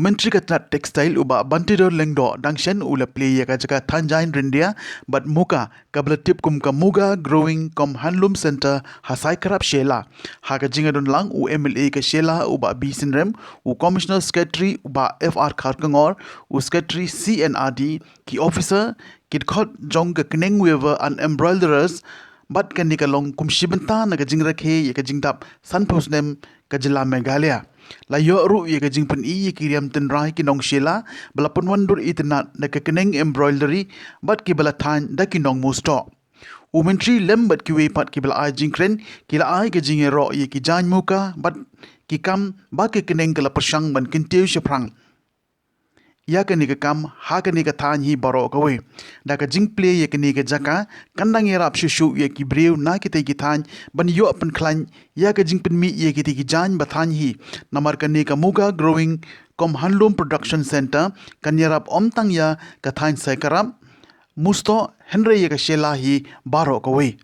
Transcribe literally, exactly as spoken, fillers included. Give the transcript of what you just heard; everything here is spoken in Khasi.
Myntri ka tnat Textile u Bah Bantidor Lyngdoh dang shen u la plie ïa ka jaka thaiñ jaiñ ryndia bad muka kaba la tip kum ka Muga Growing cum Handloom Centre ha Saikrap Shella. Ha ka jingïadonlang u M L A ka Shella u Bah B Synrem, u Commissioner Secretary u Bah F R Kharkongor, u Secretary C and R D, ki officer, ki dkhot jong ka Kyneng Weaver and Embroiderers, bad kane ka long kum shi bynta na ka jingrakhe ïa ka jingdap sanphew snem ka jylla Meghalaya. La ïoh ruh ïa ka jingpyni ïa ki riam tynrai ki nong Shella ba la pynwandur itynnad da ka Kyneng Embroidery bad kiba la thaiñ da ki nong Mustoh. U Myntri lem bad kiwei pat kiba la ai jingkren ki la ai ka jingïaroh ïa ki jaiñ muka bad ki kam ba ka Kyneng ka la pyrshang ban kyntiew shaphrang ïa kane ka kam ha kane ka thaiñ hi baroh kawei. Da ka jingplie ïa kane ka jaka kan dang ïarap shuh shuh ïa ki briew na kitei ki thaiñ ban ïoh pynkhlaiñ ïa ka jingpynmih ïa kitei ki jaiñ ba thaiñ hi. Namar kane ka Muga Growing cum Handloom Production Centre kan ïarap ym tang ïa ka thaiñ Saikrap, Mustoh, hynrei ïa ka Shella hi baroh kawei.